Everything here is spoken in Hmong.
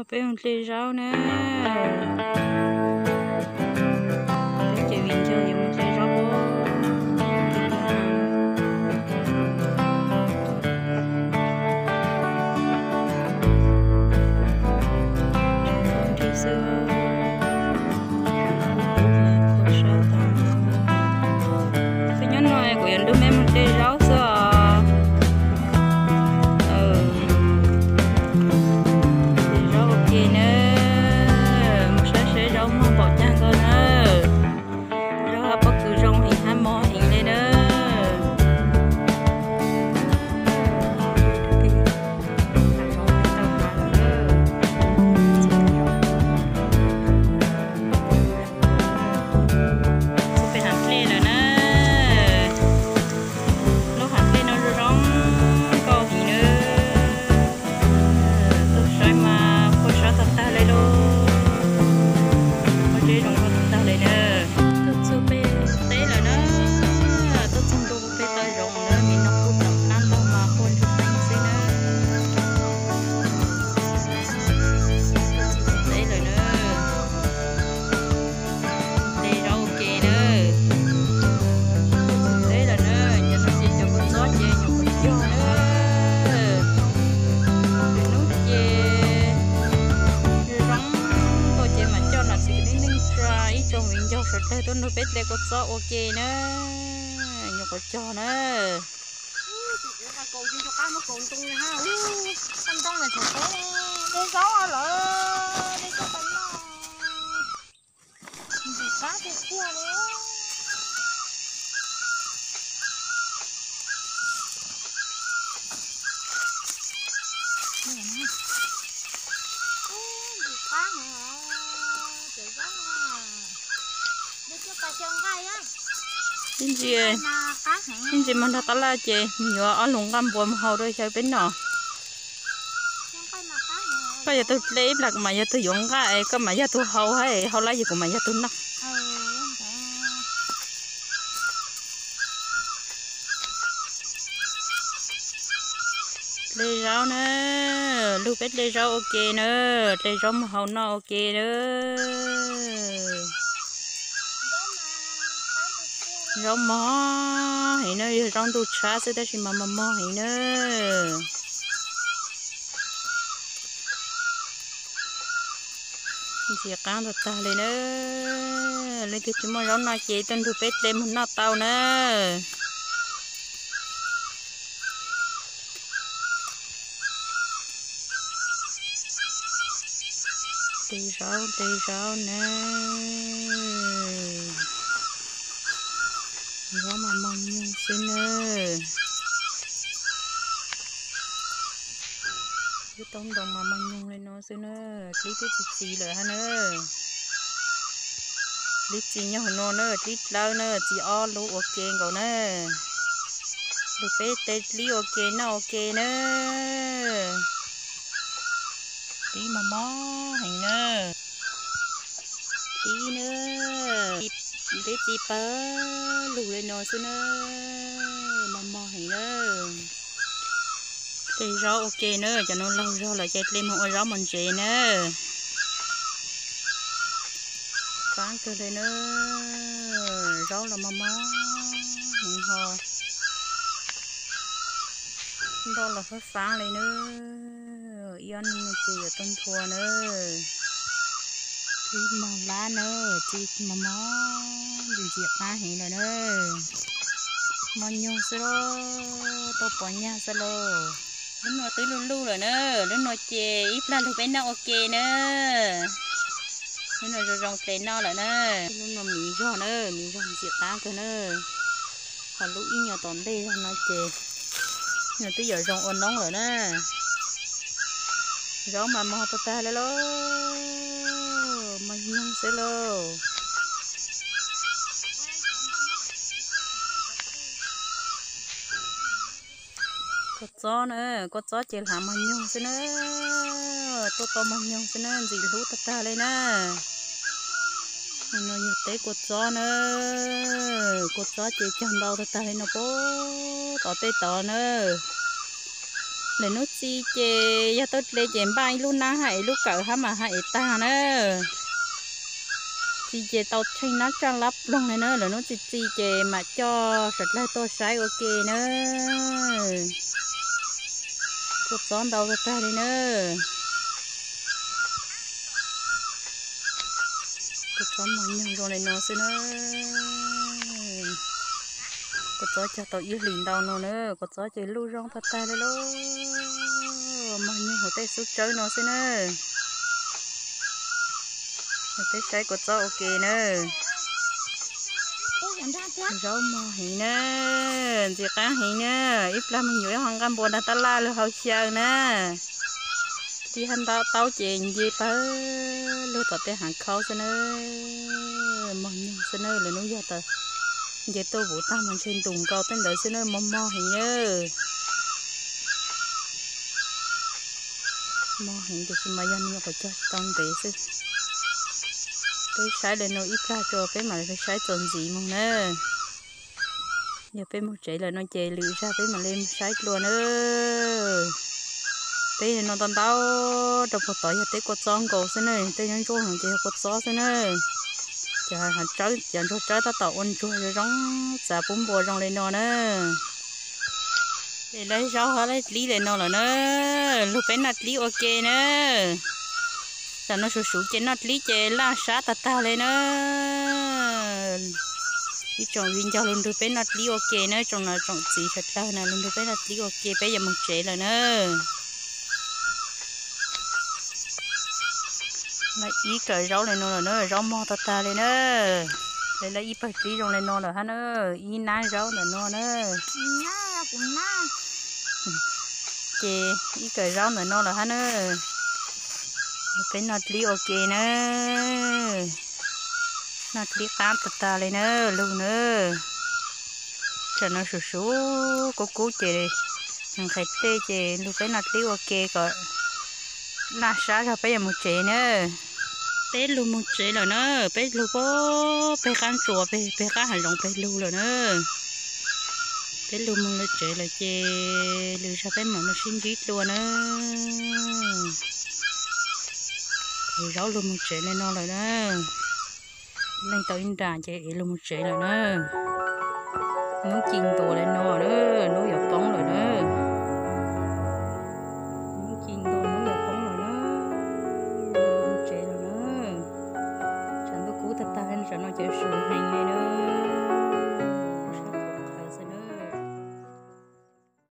Peb mus hle zaub na. Peb ces viv ncaus yuav mus hle zaub. Peb nyob no kuv yuav nrog mej mus hle zaub xwb os. Zaub ua ke na, mus saib seb zaub muag npaum cas nkaus na. Zaub hab pob kws zoo heev hab mos heev li na. Peb hav dlej lawm na. Lub hav dlej no zoo zoo nkauj heev na. Tuaj saib mas quaj sab tag tag li lauj. Quaj zeb zoo nkauj tag tag li na. Tuaj txug pem teb lawm na. Tuaj txug ntu pem tau zoov na, mi no kuj tau plab ntau mas quaj ntsuag teeg xwb na. Tuaj txug pem teb lawm na. Hle zaub ua ke na. Teb lawm na, cov no ces cov kua txob ces nyuam qhuav cog na. Lwm hnub ces zoo nkauj ces mam coj nam txiv neej neej tsa ib tsoom viv ncaus sawv daws tuaj nrog peb hle kua txob ua ke na. Nyuam qhuav cog na. Ntxim qab tiag tiag li. Ib ntsis, ib ntsis moog nrog qab laj ces yuav ob lub nqaj npua mus hau rau xyaw peb noj. Koj yog tug dle ib plag kuv mam yog tug yuav nqaj, koj mam yog tug hau hab hau laj ces kuv mam yog tug noj. Dle zaub na, lug peb dle zaub ua ke na, dle zaub mus hau noj ua ke na. Zaub mog heev na, yog zaub ntuj tshab xwb tab sis mas mos mog heev na. Ntxim qab tag tag li na. Leej twg tsis muaj zaub noj ces tuaj nrug peb dle mus noj tau na. Dle zaub, dle zaub na. Zaub mas mos nyoog xwb na. Lub taub ntoo mas mos nyoog li no xwb na. Dlib twb txi txiv lawm hab na. Dlib txi nyob hauv no na, dlib dlawb na, txi ob lub ua ke nkaus na. Lug peb dle dlib ua ke noj ua ke na. Dlib mos mos heev na. Dlib na, dlib txi pawg lug li no xwb na. Mos mos heev na. Dle zaub ua ke na, cov no laug zog lawm ces dle moog ua zaub mos ntsev na. Faab kawg li na. Zaub los mos mos heev ho. Nroj los faab faab li na. Ib ob hnub no ces yuav tau nthua na. Dlib mos lab na, txi mos mos, ntxim ntxim qab heev lawm na. Mos nyoog xwb lauj, tau pov nyaj xwb lauj. Lub no twb luj luj lawm na, lub no ces ib plag lug peb noj ua ke na. Lub no zoo zoo dle noj lawm na. Lub no miv zog na, miv zog ntxim qab kawg na. Ho lub ib nyuag tom ntej zog no ces nws twb yuav zoo ua noob lawm na. Zaub mas mos tag tag li lauj, mos nyoog xwb lauj. Kua txob na, kua txob ces hlav mos nyoog xwb na, tuaj tau mos nyoog xwb na, ntxim hlub tag tag li na. No yog teb kua txob na, kua txob ces cog ntau tag tag li no puag tom tej tod na. Lwm hnub txi ces yog tau dle ces npaj ib lub nab hab es lub kawm hab mas hab es tag na. Txi ces tau tsheej nab tsaj lab ploog li na, lwm hnub txi txi ces mam coj sawv dlawg tuaj saib ua ke na. Kua txob ntau tag tag li na. Kua txob mog nyoog zoo li no xwb na. Kua txob cog tau ib hlis ntau no na, kua txob ces luj zoo tag tag li lauj. Mog nyoog hauv tej xub tsawb no xwb na. Peb saib kua txob ua ke na. Zaub mog heev na, ntxim qab heev na, ib plag moog yuav ib ho nqaj npua nrag tab laj lug hau xyaw na. Tib hab ntaub taub ces nce pawg lug tom tej haav khaub xwb na. Mog nyoog xwb na, lwm hnub yog tas nce tuaj vuv tag mas ntshe ntus nkaus tej ntawd xwb na, mog mog heev na. Mog heev tiam sis mas yog nws nyuam qhuav cog tsis tau ntev xwb. Peb saib li no ib plag tso peb mam li saib txuas ntxiv moog na. Yog peb moog tsev lawm no ces lwm zag peb mam li saib dlua na. Peb li no ntau ntau rau puag tod yog tej kua txob nkaus xwb na, tej ntsuab ntsuab no ces yog kua txob xwb na. Cov haav tsawb, cov ntsuag tsawb tab tom ua ntsuag zoo zoo, txav pub npua zoo li no na. Ces lawv zaub hab lawv dlib li no lawm na, lug peb noj dlib ua ke na. Tam no suv suv ces noj dlib ces laj sab tag tag li na. Ib tsoom viv ncaus lug nrug peb noj dlib ua ke na, tsoom niam tsoom txiv sawv dlawg na, lug nrug peb noj dlib ua ke peb yuav moog tsev lawm na. Lawv ib kawm zaub li no lawm na, zaub mog tag tag li na. Lawv ib pawg dlib zoo li no lawm hab na, ib nab zaub ntawm no na. Ces ib kawm zaub ntawm no lawm hab na. Peb noj dlib ua ke na. Noj dlib qab tag tag li na, lug na. Tam no suv suv kub kub ces nqhis dlej ces lug peb noj dlib ua ke kom laj sab zog peb yuav moog tsev na. Peb lug moog tsev lawm na, peb lug pem qab ntsuas, pem qab haav zoov peb lug lawm na. Peb lug moog lawv tsev lawm ces lwm zag peb mam moog sib ntsib dlua na. Lawv zaub lug moog tsev li no lawm na. Leej tau ib nra ces lug moog tsev lawm na. Nub ci ntuas li no na, nub yuav poob lawm na.